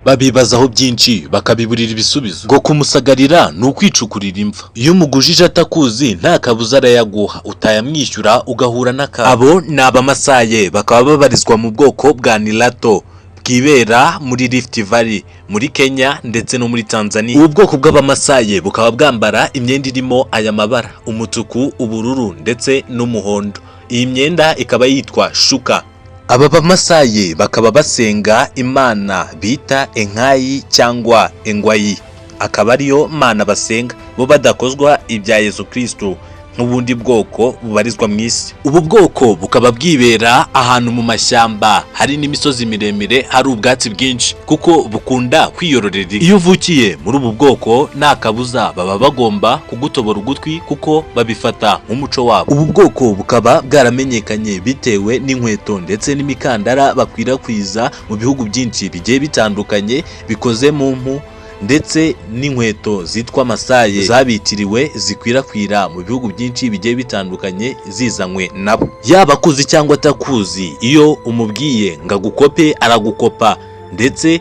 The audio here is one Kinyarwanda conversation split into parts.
Babibazaho byinshi bakabiburira ibisubizo, ngo kumusagarira ni ukwicukurira imva. Iyo umugujije atakuzi, nta kabuza arayaguha, utayamwishyura ugahura n'akaga. Abo ni Abamasaye, bakaba babarizwa mu bwoko bwa Nilato bwibera muri Rift Valley, muri Kenya ndetse no muri Tanzania. Ubu bwoko bw'Abamasaye bukaba bwambara imyenda irimo aya mabara: umutuku, ubururu ndetse n'umuhondo. Iyi myenda ikaba yitwa shuka. Aba Bamasaye bakaba basenga imana bita Enkayi cyangwa Engwayi, akaba ariyo mana basenga, bo badakozwa ibya Yesu Kristo nk'ubundi bwoko bubarizwa mu isi. Ubu bwoko bukaba bwibera ahantu mu mashyamba hari n'imisozi miremire, hari ubwatsi bwinshi, kuko bukunda kwiyororera. Iyo uvukiye muri ubu bwoko, nta kabuza baba bagomba kugutobora ugutwi, kuko babifata nk'umuco wabo. Ubu bwoko bukaba bwaramenyekanye bitewe n'inkweto ndetse n'imikandara bakwirakwiza mu bihugu byinshi bigiye bitandukanye, bikoze mu mpu, ndetse n'inkweto zitwa Masaye zabitiriwe, zikwirakwira mu bihugu byinshi bigiye bitandukanye zizanywe nabo. Yaba akuzi cyangwa atakuzi, iyo umubwiye ngo agukope aragukopa, ndetse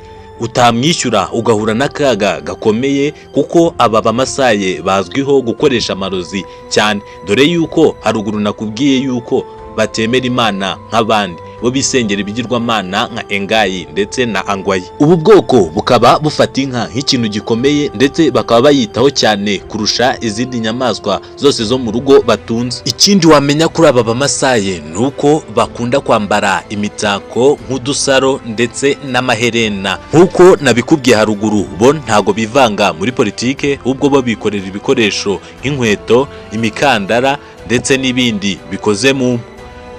utamwishyura ugahura n'akaga gakomeye, kuko aba Bamasaye bazwiho gukoresha amarozi cyane, dore yuko haruguru nakubwiye yuko batemera imana nk'abandi, bo bisengera ibigirwamana nka Engayi ndetse na Angwayi. Ubu bwoko bukaba bufata inka nk'ikintu gikomeye, ndetse bakaba bayitaho cyane kurusha izindi nyamaswa zose zo mu rugo batunze. Ikindi wamenya kuri aba Bamasaye ni uko bakunda kwambara imitako nk'udusaro ndetse n'amaherena. Nk'uko nabikubwiye haruguru, bo ntago bivanga muri politike, ahubwo bo bikorera ibikoresho nk'inkweto, imikandara ndetse n'ibindi bikoze mu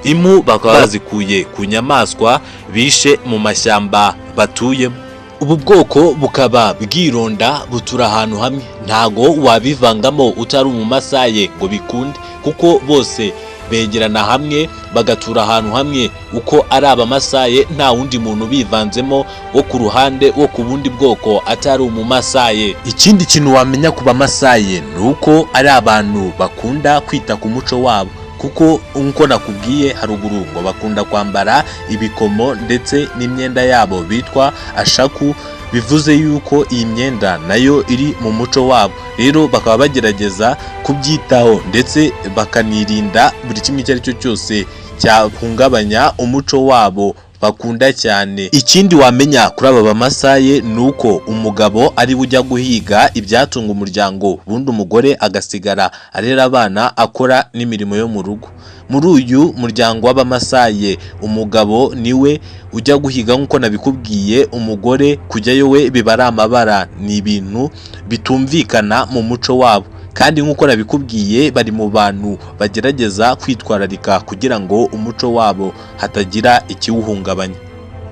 impu, bakaba bazikuye ku nyamaswa bishe mu mashyamba batuyemo. Ubu bwoko bukaba bwironda, butura ahantu hamwe, ntago wabivangamo utari Umumasaye ngo bikunde, kuko bose begerana hamwe bagatura ahantu hamwe uko ari Abamasaye, nta wundi muntu ubivanzemo wo ku ruhande, wo ku bundi bwoko atari Umumasaye. Ikindi kintu wamenya ku Bamasaye ni uko ari abantu bakunda kwita ku muco wabo, kuko nk'uko nakubwiye haruguru ngo bakunda kwambara ibikomo ndetse n'imyenda yabo bitwa ashaku, bivuze yuko iyi myenda nayo iri mu muco wabo. Rero bakaba bagerageza kubyitaho ndetse bakanirinda buri kimwe icyo ari cyo cyose cyahungabanya umuco wabo bakunda cyane. Ikindi wamenya kuri aba Bamasaye ni uko umugabo ari we ujya guhiga ibyatunga umuryango, ubundi umugore agasigara arera abana, akora n'imirimo yo mu rugo. Muri uyu muryango w'Abamasaye, umugabo niwe ujya guhiga nk'uko nabikubwiye. Umugore kujyayo we biba ari amabara, ni ibintu bitumvikana mu muco wabo. Kandi nk'uko nabikubwiye, bari mu bantu bagerageza kwitwararika kugira ngo umuco wabo hatagira ikiwuhungabanya.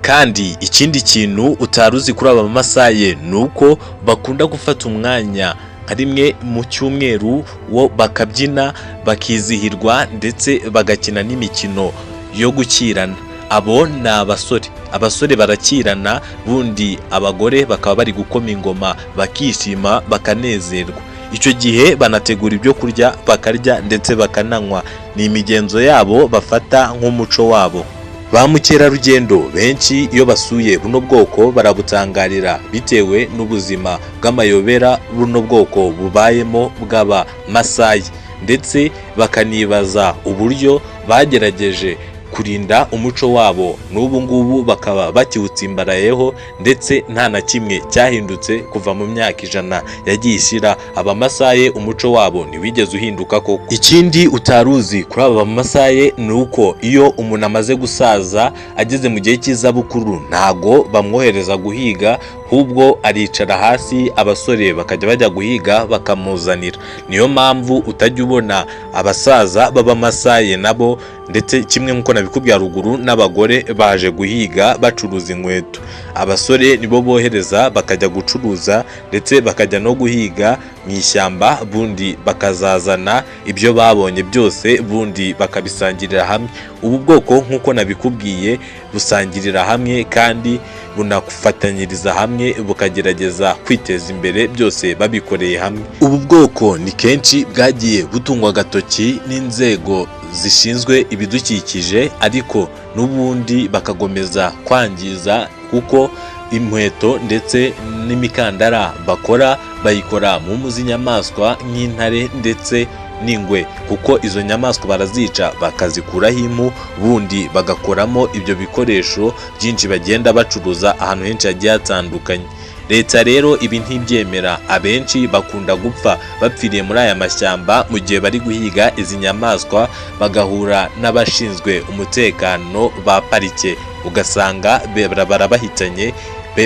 Kandi ikindi kintu utari uzi kuri aba Bamasaye ni uko bakunda gufata umwanya nka rimwe mu cyumweru wo bakabyina, bakizihirwa, ndetse bagakina n'imikino yo gukirana. Abo ni abasore, abasore barakirana, bundi abagore bakaba bari gukoma ingoma, bakishima, bakanezerwa. Icyo gihe banategura ibyo kurya, bakarya ndetse bakananywa. Ni imigenzo yabo bafata nk'umuco wabo. Ba mukerarugendo benshi iyo basuye buno bwoko barabutangarira, bitewe n'ubuzima bw'amayobera buno bwoko bubayemo bw'Abamasayi, ndetse bakanibaza uburyo bagerageje kurinda umuco wabo, n'ubu ngubu bakaba bakiwutsimbarayeho, ndetse nta na kimwe cyahindutse kuva mu myaka 100 yagiye ishira. Abamasaye umuco wabo ntiwigeze uhinduka koko. Ikindi utari uzi kuri aba Bamasaye ni uko iyo umuntu amaze gusaza, ageze mu gihe cy'izabukuru, ntago bamwohereza guhiga, ahubwo aricara hasi, abasore bakajya bajya guhiga bakamuzanira. Niyo mpamvu utajya ubona abasaza b'Abamasaye nabo, ndetse kimwe nk'uko nabikubwiye haruguru, n'abagore baje guhiga bacuruza inkweto. Abasore nibo bohereza bakajya gucuruza, ndetse bakajya no guhiga mu ishyamba, bundi bakazazana ibyo babonye byose, bundi bakabisangirira hamwe. Ubu bwoko, nk'uko nabikubwiye, busangirira hamwe kandi bunafatanyiriza hamwe, bukagerageza kwiteza imbere, byose babikoreye hamwe. Ubu bwoko ni kenshi bwagiye butungwa agatoki n'inzego zishinzwe ibidukikije, ariko n'ubundi bakagomeza kwangiza kuko Inkweto ndetse n'imikandara bakora bayikora mu mpu z'inyamaswa nk'intare ndetse n'ingwe, kuko izo nyamaswa barazica bakazikuraho impu, bundi bagakoramo ibyo bikoresho byinshi bagenda bacuruza ahantu henshi hagiye hatandukanye. Leta rero ibi ntibyemera. Abenshi bakunda gupfa bapfiriye muri aya mashyamba mu gihe bari guhiga izi nyamaswa, bagahura n'abashinzwe umutekano ba parike, ugasanga barabahitanye,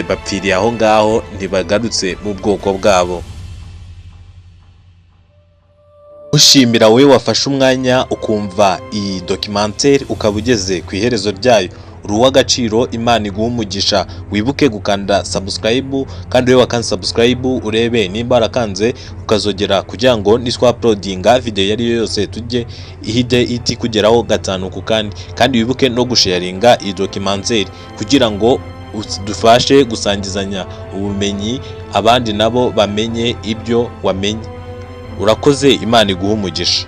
bapfiriye aho ngaho, ntibagarutse mu bwoko bwabo. Ushimira wowe wafashe umwanya ukumva iyi documentaire ukaba ugeze ku iherezo ryayo, uri uw'agaciro. Imana iguha umugisha. Wibuke gukanda subscribe, kandi wowe wakanze subscribe urebe nimba warakanze ukazogera, kugira ngo nitwa-uploadinga video iyo ari yo yose tujye ihite ihita ikugeraho gatanu ku kandi. Kandi wibuke no gusharinga iyi documentaire kugira ngo dufashe gusangizanya ubumenyi, abandi nabo bamenye ibyo wamenye. Urakoze, Imana iguhe umugisha.